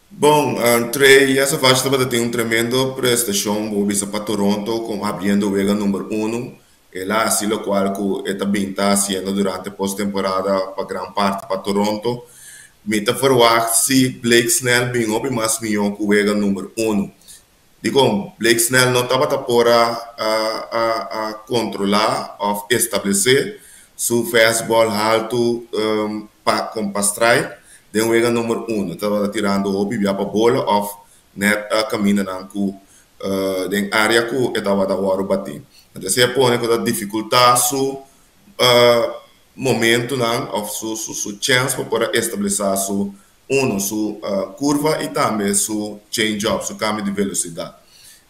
Bon, Trey Yesavage tabata tin un tremendo prestashon, bo bisa, pa Toronto, komo abriendo wega number 1. El a hasi lokual ku e ta bin ta hasiendo durante post-temporada pa gran parti pa Toronto. Mi ta verwacht si Blake Snell bin hopi mas mihó ku wega number 1. Digo, Blake Snell no tabata por a kontrolá òf establesé su fastball altu pa kon pa strike den wega number 1. Tabata tirando hopi bia pa bola òf net kamindanan ku den área ku e tabata wòrdu batí. Anto esei a pone ku ta difikultá su momentonan òf su chèns pa por a establesé su uno, su kurva i tambe su change up, su kambio di velosidat.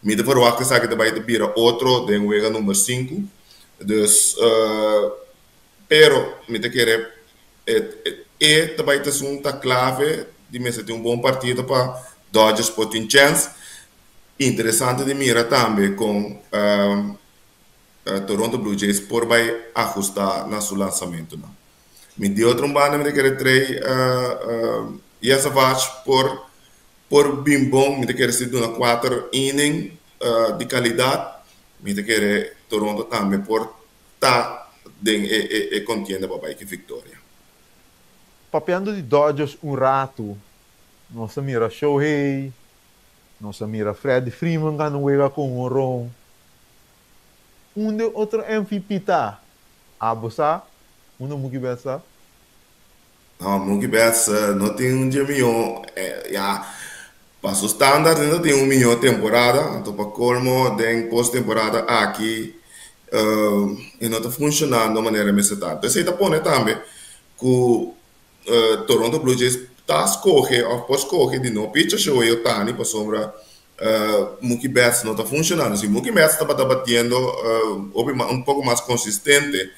Mi ta verwacht ku esaki ta bai ta bira otro den wega number 5. Dus, pero mi ta kere e ta bai ta un ta klave di mester tin un bon partido pa Dodgers por tin chèns. Interesante di mira tambe kon Toronto Blue Jays por bai ahustá na su lansamentonan. Mi di otro banda mi ta kere Trey Yesavage por bin bon, mi ta kere si duna 4 inning di kalidat, mi ta kere Toronto tambe por ta den e kontienda pa bai ku viktoria. Papiando di Dodgers un ratu, nos a mira Shohei, nos a mira Freddie Freeman gana un wega ku honron. Unda otro MVP ta? Abo sa? Unda Mookie Betts ta? No, Mookie Betts no tin un dje mihó, ya, pa su standard no tin un mihó temporada, anto pa kolmo den post-temporada aki e no ta funshonando manera mester ta. Entonces esei ta pone tambe ku Toronto Blue Jays ta skohe òf por skohe di no picha Shohei Ohtani pasobra Mookie Betts no ta funcionando. Si Mookie Betts tabata batiendo hopi un poco mas consistente,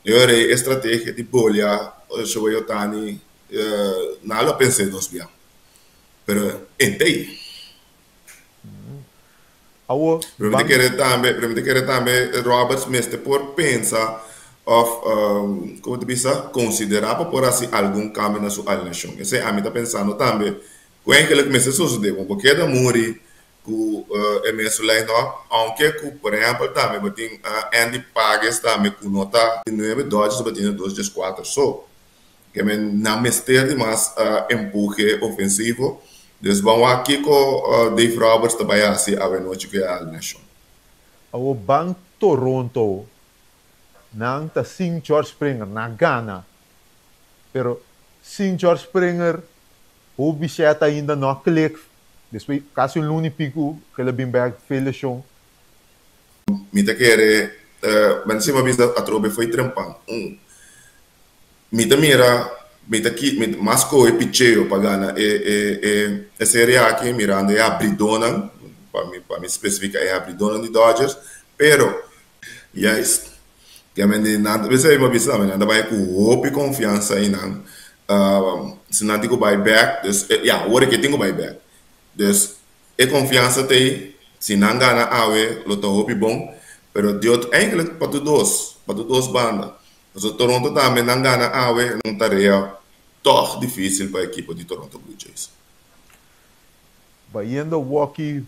e ora e estrategia di bolea Shohei Ohtani nan lo a pens'é dos bia. Pero entei. Awor, Pero mi ta ban. kere tambe, pero mi ta kere tambe Roberts mester por pensa of como ta bisa considera pa por haci algun cambio na su alineacion. Esey ami ta pensando tambe cu eigenlijk mester sosode. Bo por keda muri cu e mesun line-up, aunke cu por ehempel tambe bo tin Andy Pages tambe cu no ta. Nuebe Dodgers ta batiendo dos diescuater so. Ke men nan mester di mas empuhe ofensivo. Dus ban wak kiko Dave Roberts ta bai hasi awenochi ku e alineashon. Awor ban Toronto, nan ta sin George Springer, nan a gana, pero sin George Springer Bo Bichette ainda no a klik, despues kasi un luna i piku ku el a bin bek fe leshon. Mi ta kere, men si mi a bisa atrobe fo'i trempan. Un, mi ta mira, mi ta ki, mi mas kohe picheo pa gana e e e e serie aki mirando e abridónan, pa mi pa mi spesifiká e abridónan di Dodgers, pero Juist. Ke men di nan ta bisa mi a bisa tambe nan ta bai ku hopi konfiansa i nan si nan tin ku bai bek dus ya awor ke tin ku bai bek dus e konfiansa ta ei si nan gana awe lo ta hopi bon pero di otro eigenlijk pa tur dos pa tur dos banda pasobra Toronto tambe nan gana awe un tarea tòg difisil pa ekipo di Toronto Blue Jays. Bayendo woki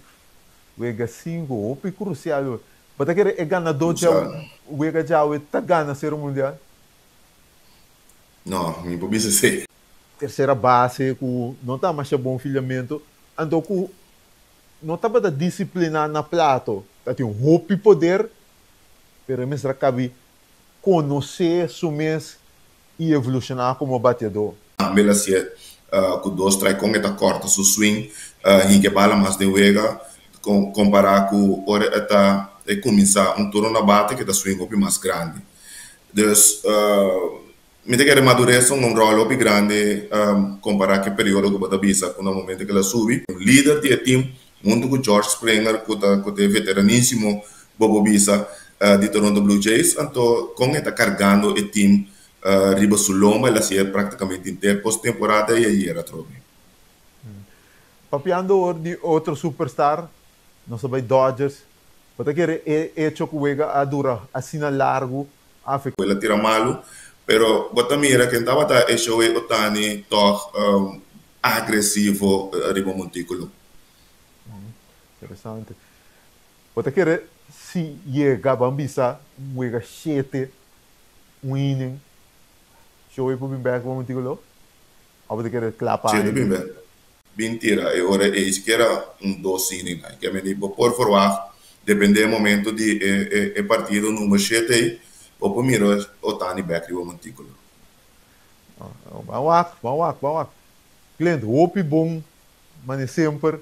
wega sinku hopi krusial. Bo ta kere e ganadó dje wega djawe ta gana Serie Mundial? No, mi por bisa esei. Tersera base ku no ta masha bon filiamentu, anto ku no tabata disipliná na plato. Ta tin hopi poder, pero e mester a kabi konosé su mes i evolushoná komo bateadó. Tambe el a sié ku dos strike kon e ta kòrta su swing hinka e bala mas den wega kompará ku ora e ta e kuminsá un turno na bate ku e ta swing hopi mas grandi. Dus mi ta kere madures ta un ròl hopi grandi kompará ku e periodo ku bo ta bisa ku na momento ku el a subi. Un lider di e tim huntu ku George Springer ku ta ku ta e veteranísimo bo por bisa di Toronto Blue Jays anto kon e ta kargando e tim riba su lomba el a hasié práktikamente henter postemporada i ayer atrobe. Papiando awor di otro superstar, nos ta bai Dodgers. Bo ta kere e echo ku wega a dura asina largu a afektá? El a tira malu, pero bo ta mira ken tabata e Shohei Ohtani tòg agresivo riba montíkulo. Interesante. Bo ta kere si yega ban bisa un wega shete, un inning, Shohei por bin bek riba montíkulo? Of bo ta kere kla pa Shete bin bek. Bin tira e ora ei sikiera un dos inning ai. Ke mende bo por verwagt depende e momento di e e partido number shete ei bo por mira Ohtani bek riba montíkulo. Ban wak, ban wak, ban wak. Clint, hopi bon mane semper.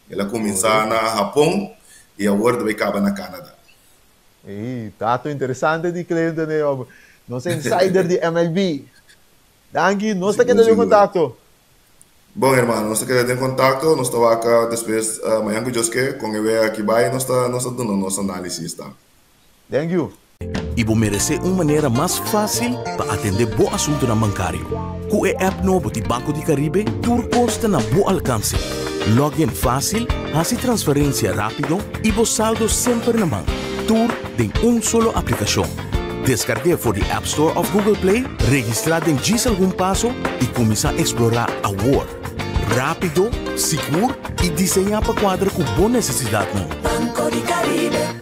El a kuminsá na Hapon i awor ta bai kaba na Canada. Ey, dato interesante di Clinton ey homber. Nos insider di MLB. Danki, nos ta keda den kontakto. Bon hermano, nos ta keda den kontakto, nos ta wak despues mañan ku Dios ke, kon e wea aki bai nos ta nos ta duna nos análisis tambe. Thank you. I bo meresé un manera mas fásil pa atendé bo asuntunan bankario. Ku e app nobo di Banco di Caribe, tur kos ta na bo alkanse. Login fásil, hasi transferensia rápido i bo saldo semper na man. Tur den un solo aplikashon. Deskarg'é for di App Store òf Google Play, registrá den djis algun paso i kuminsá eksplorá awor. Rápido, sigur i diseñá pa kuadra ku bo nesesidatnan. Banco di Caribe.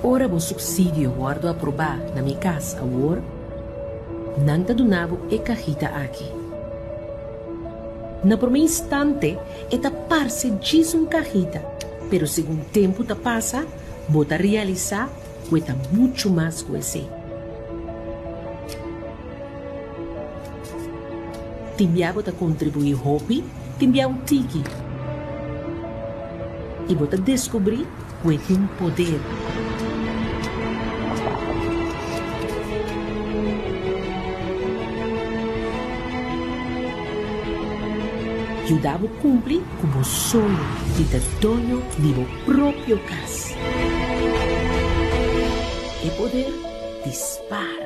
Ora bo supsidio wòrdu aprobá na Mi Kas Awor, nan ta duna bo e kahita aki. Na promé instante e ta parse djis un kahita, pero segun tempu ta pasa bo ta realisá ku e ta muchu mas ku esei. Tin bia bo ta kontribuí hopi, tin bia un tiki. I bo ta deskubrí ku e tin poder. Yuda bo kumpli ku bo soño di ta doño di bo propio kas. E poder di spar.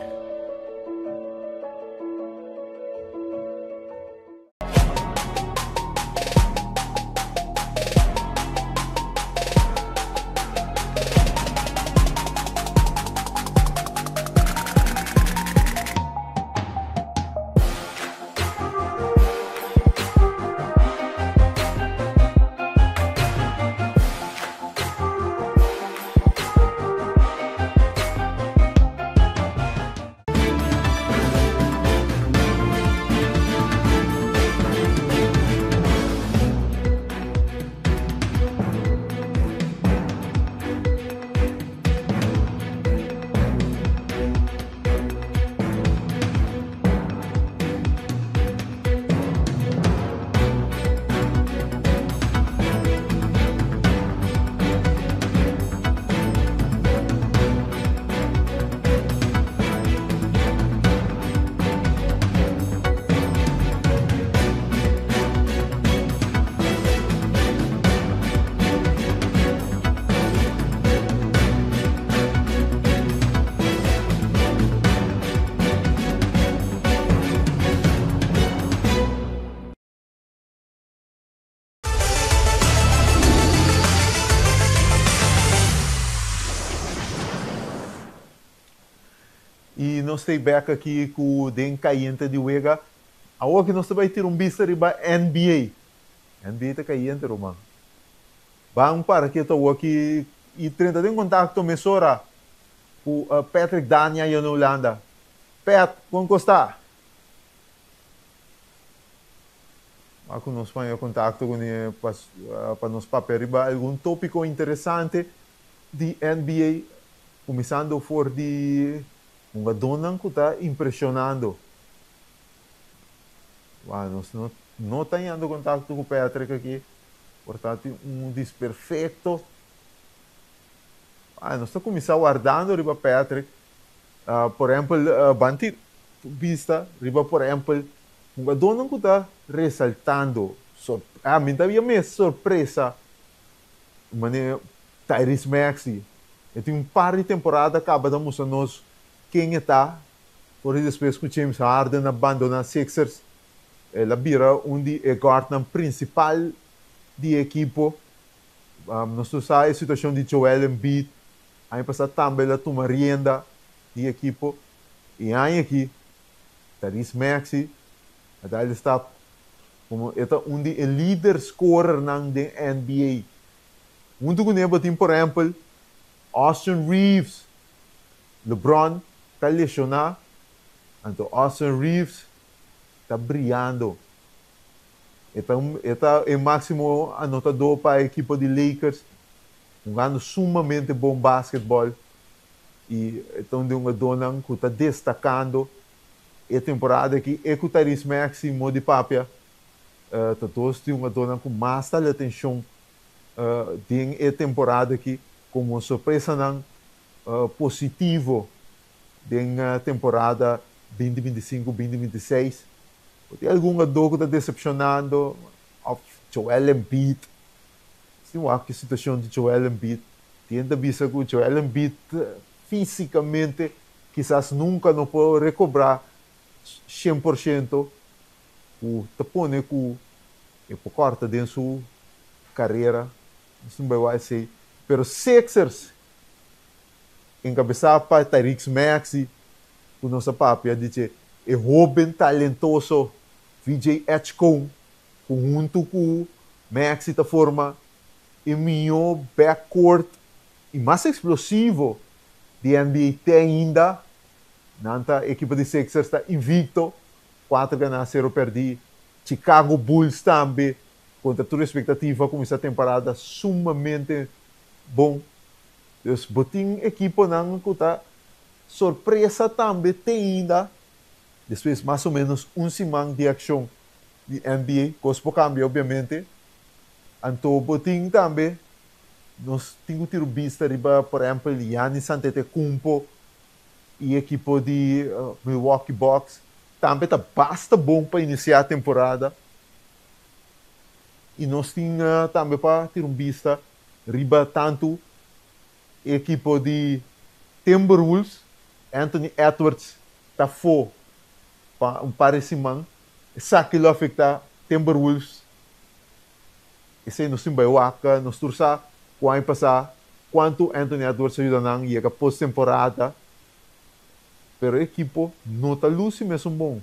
I nos ta bek aki ku Den Kayente di Wega. Awor ki nos ta bai tira un bista riba NBA. NBA ta kayente, ruman. Ban para ketu awor ki i trenta den kontakto mesora ku Patrick Dania ya na Hulanda. Pat, kon kos ta? A ku nos paña kontakto kuné pa nos papia riba algun tópiko interesante di NBA, kuminsando for di hungadónan ku ta impreshonando. Wou, nos no no ta hañando kontakto ku Patrick aki, por ta tin un disperfekto. Nos ta kuminsá wardando riba Patrick. Por ehèmpel, ban tin bista riba por ehèmpel hungadónan ku ta resaltando. Mi ta bia mes sorpresa manera Tyrese Maxey. E tin un par di temporada kaba ta mustra nos ken e ta. For di despues ku James Harden a bandoná Sixers, el a bira un di e guardnan prinsipal di e ekipo. Nos tur sa e situashon di Joel Embiid. Aña pasá tambe el a tuma rienda di e ekipo i aña aki Tyrese Maxey a dal e stap komo e ta un di e lider scorernan den NBA. Huntu kuné bo tin por ehèmpel Austin Reaves. LeBron ta lesioná anto Austin Reaves ta briando. E ta e ta e máksimo anotadó pa e ekipo di Lakers. Hungando sumamente bon basketball y e ta un di hungadónan cu ta destacando e temporada aki. E cu Tyrese Maxey mo di papia ta dos di hungadónan cu mas ta atencion den e temporada aki como sorpresanan positivo den temporada binti binti sinku, binti binti seis. Por tin algun hungadó cu ta decepcionando of Joel Embiid. Si wak e situacion di Joel Embiid, tin ta bisa cu Joel Embiid fisicamente kisas nunca no por recobra 100%, cu ta pone cu e por corta den su carera. Nos no bay wak esey. Pero Sixers, encabeza pa Tyrese Maxey, cu nos a papia di dje, e hoben talentoso VJ Edgecombe, ku huntu ku Maxey ta forma e mihó backcourt i mas eksplosivo di NBA te ainda. Nan ta ekipo di Sixers ta invicto, kuater ganá sero pèrdí. Chicago Bulls tambe kontra tur espektativa a kuminsá temporada sumamente bon. Dus bo tin ekiponan ku ta sorpresa tambe te ainda despues mas o ménos un siman di akshon. Di NBA, kos por kambia obviamente. Anto bo tin tambe, nos tin ku tira un bista riba por ehèmpel Giannis Antetokounmpo i ekipo di Milwaukee Bucks tambe ta basta bon pa inisiá temporada. I nos tin tambe pa tira un bista riba tantu e ekipo di Timberwolves, Anthony Edwards ta afó pa un par di siman. Esaki lo afektá Timberwolves. Esei nos tin bai wak. Nos tur sa ku aña pasá kuantu Anthony Edwards a yuda nan yega posttemporada, pero e ekipo no ta lusi mesun bon.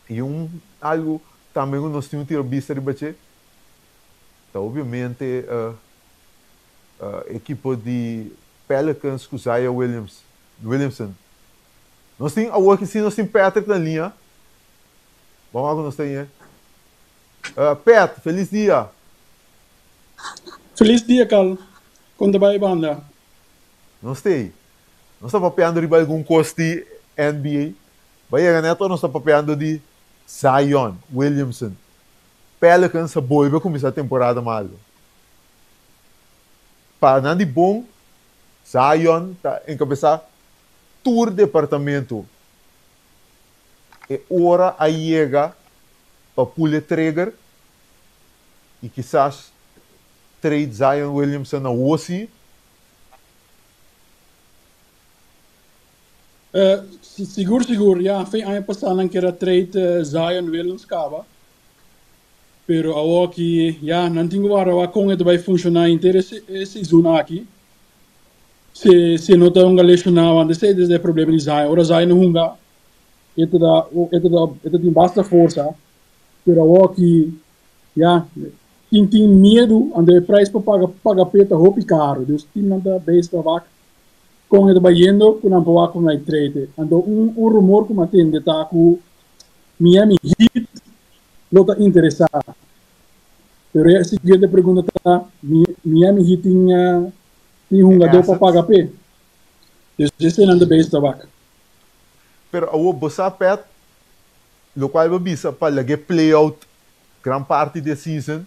I un algu tambe ku nos tin un tira bista riba dje ta obviamente e ekipo di Pelicans ku Zion Williams, Williamson. Nos tin awor ki si nos tin Patrick na liña. Ban wak ku nos tin e. Pat, felis dia. Felis dia Carl. Kon ta bai banda? Nos t'ei. Nos ta papiando riba algun kos di NBA. Bai yega net ora nos ta papiando di Zion Williamson. Pelicans a bolbe kuminsá temporada malu. Pa nan di bon, Zion ta enkabesá tur departamento. E ora a yega pa pull e trigger i kisas trade Zion Williamson na wosi. Sigur sigur, ya fin aña pasá nan kier a trade Zion Williams kaba, pero awoki ya nan tin ku wara wak kon e ta bai funshoná henter e season aki. Si si no ta hunga lesioná want esei ta e problema di Zion, ora Zion hunga e ta da e ta da e ta tin basta forsa, pero awoki ya tin tin miedu anto e prijs pa paga paga p'e ta hopi karo, dus teamnan ta bezig ta wak Kon e ta bayendo ku nan por wak ku nan e trete. Anto un un rumor ku mi a tende ta ku Miami Heat lo ta interesá. Pero e siguiente pregunta ta, Miami Heat tin tin hungadó pa paga p'e? Dus esei nan ta bezig ta wak. Pero awor bo sa Pet, lokual bo bisa pa lag'é play out gran parti di e season,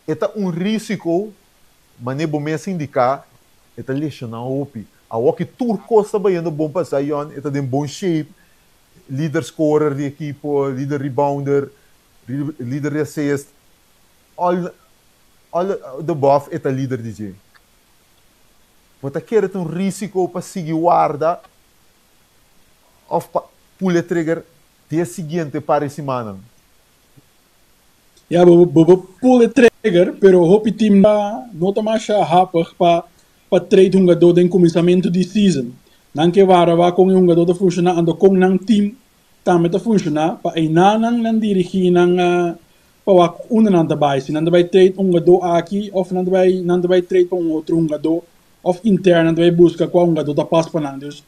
e ta un risiko Manera bo mes indiká, e ta lesioná hopi. Awor ki tur kos ta bayendo bon pa Zion, e ta den bon shape, lider scorer di ekipo, lider rebounder, lider di assist, all all the above e ta lider di dje. Bo ta kere ta un risiko pa sigui warda of pa pull e trigger di e siguiente par di simannan? Ya, bo bo por pull e trigger, pero hopi team no ta masha happig pa pa trade hungadó den kuminsamentu di season. Nan ke wara wak kon e hungadó ta funshoná anto kon nan team tambe ta funshoná pa einan nan dirigí nan pa wak unda nan ta bai. Si nan ta bai trade un hungadó aki òf nan ta bai nan ta bai trade pa un otro hungadó òf intern nan ta bai buska kua hungadó ta pas pa nan. Dus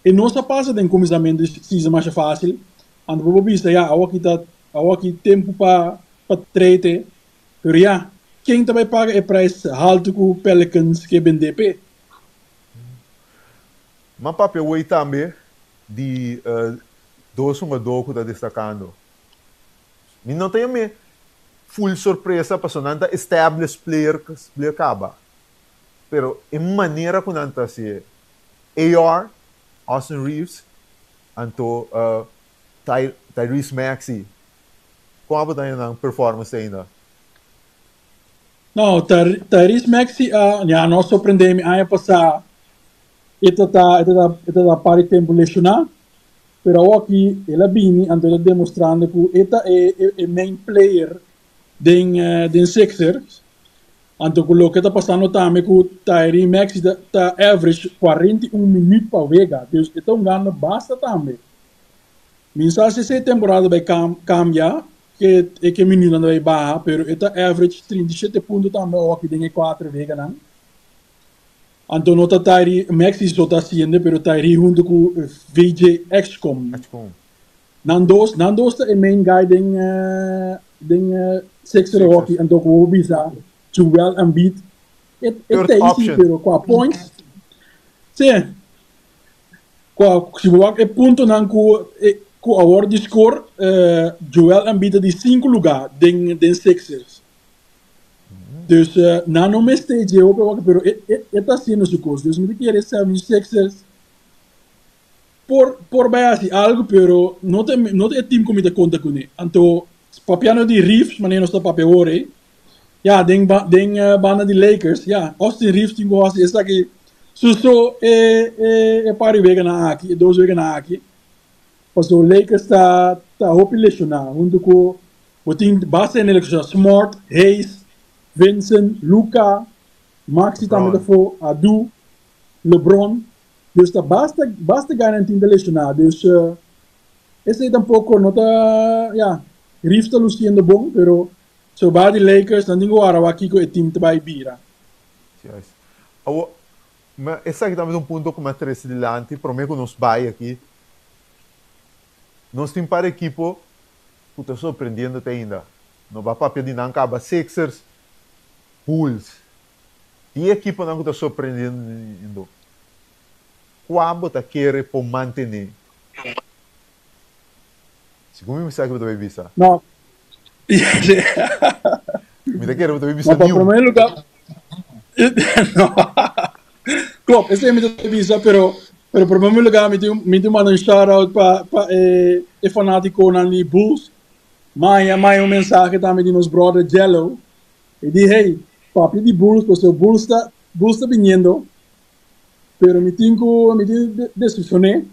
e no sa pasa den kuminsamentu di season masha fásil. Anto bo por bisa ya awor ta Awor ki tempu pa pa trate, pero ya, ken ta bai paga e prijs haltu ku Pelicans ke bendé p'e? M'a papia wei tambe di dos hungadó ku ta destakando. Mi no ta yam'é full sorpresa pasobra nan ta established player player kaba. Pero e manera ku nan ta hasié, AR, Austin Reaves, anto Tyrese Maxey, kon abo ta haña nan performance ainda? No, Tyrese Maxey a, ya, no a sorprende mi aña pasá e ta ta, e ta ta, e ta ta par di tempu lesioná, pero awoki el a bini anto el a demostrando ku e ta e e main player den den Sixers. Anto ku loke ta pasando tambe ku Tyrese Maxey ta ta average 41 minuut pa wega, dus e ta hungando basta tambe. Mi sa si esei temporada bai cambia ke e ke minuutnan ta bai baha pero e ta average 37 punto tambe oki den e cuater weganan. Anto no ta Tyree Maxey so ta haciendo pero Tyree hunto cu VJ Edgecombe. Nan dos nan dos ta e main guy den den Sixer hockey anto como bo bisa Joel Embiid e e ta ey si pero cua points si. Kua si bo wak e puntonan ku ku awor di skor, Joel Embiid ta di sinku lugá den den Sixers. Dus nan no mester dje hopi awor pero e e e ta hasiendo su kos. Dus mi ta kere 76ers por por bai hasi algu pero no ta no ta e team ku mi ta konta kuné. Anto. Papiando di Reeves, manera nos ta papia awor ei. Ya, den den banda di Lakers, ya, Austin Reeves tin ku hasi esaki su so e e e par di weganan aki, e dos weganan aki. Paso Lakers ta ta hopi lesioná huntu ku bo tin basta hende lesioná, Smart, Hayes, Vincent, Luka, Maxi tambe ta LeBron. afó, Adu, LeBron. Dus ta basta basta gainan tin ta lesioná. Dus esei tampoko no ta, ya, Reeves ta luciendo bon, pero soba di Lakers nan tin ku wara wak kiko e team ta bai bira. Juist. Awor, ma esaki tambe ta un punto ku mi a trese dilanti promé ku nos bai aki. Nos tin par ekipo ku ta sorprendiendo te ainda. No ba papia di nan kaba Sixers, Bulls. Di ekiponan ku ta sorprendiendo, kua bo ta kere por mantené? Segun mi mi sa ke bo ta bai bisa. No. Mi ta kere bo ta bai bisa No, pa niun. primer lugar, no. Klopt, esei mi ta bisa, pero pero primer lugar mi tin mi tin manda un shout out pa pa e e fanatikonan di Bulls. Maya maya un mensahe tambe di nos brother Jello. E di hey, papia di Bulls pasobra Bulls ta Bulls ta biniendo, pero mi tin ku mi tin decepcioné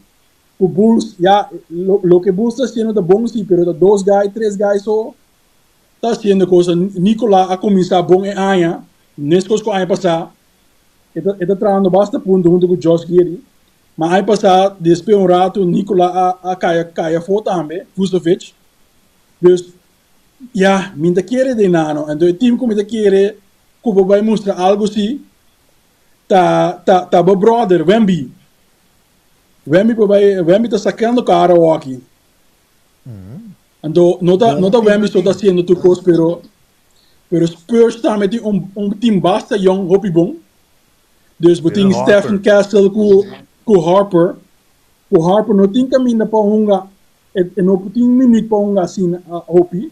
ku Bulls ya lo loke Bulls ta haciendo ta bon si pero ta dos guy tres guy so ta haciendo cosa. Nikola a cuminsa bon e aña mescos cu aña pasa e ta e ta trahando basta punto hunto cu Josh Giddey ma aña pasa despues un rato Nikola a a caya caya afo tambe Vucevic dus ya mi ta kere den nano anto e team cu mi ta kere cu bo bay mustra algo si ta ta ta bo brother Wemby. Wemby por bai, Wemby ta sacando cara awaki. Anto no ta no ta Wemby so ta haciendo tur cos pero pero Spurs tambe tin un un team basta young hopi bon. Dus bo tin Stephen Castle cu cu Harper. Cu Harper no tin caminda pa hunga e e no tin minuut pa hunga asina hopi.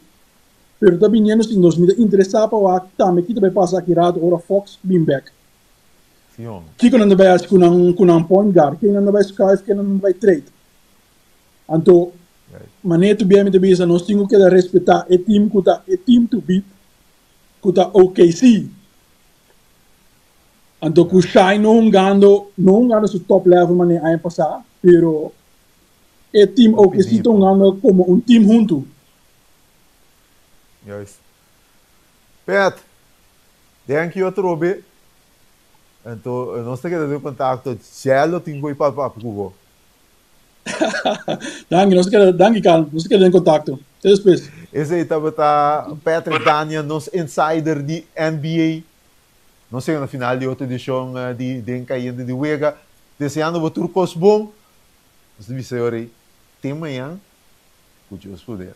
Pero ta biniendo sin nos mi ta interesa pa wak tambe ki ta bai pasa aki rato ora Fox bin bek. Sion. Kiko nan ta bai hasi ku nan ku nan point guard? Ken nan ta bai schuif, ken nan ta bai trade? Anto, manera tu bia mi ta bisa nos tin ku keda respetá e team ku ta e team to beat, ku ta OKC. Anto ku Shai no hungando, no hungando su top level manera aña pasá, pero e team OKC ta hungando komo un team huntu. Juist. Pet, Thank you atrobe. Anto nos ta keda den kontakto. Cielo tin ku pa papia ku bo. Danki, nos ta keda, danki Carl, nos ta keda den kontakto. Te despues. Esei tabata Patrick Daniel, nos insider di NBA. Nos yega na final di otro edishon di Den Kayente di Wega. Deseando bo tur kos bon. Nos ta bisa yori te mañan ku Dios poder.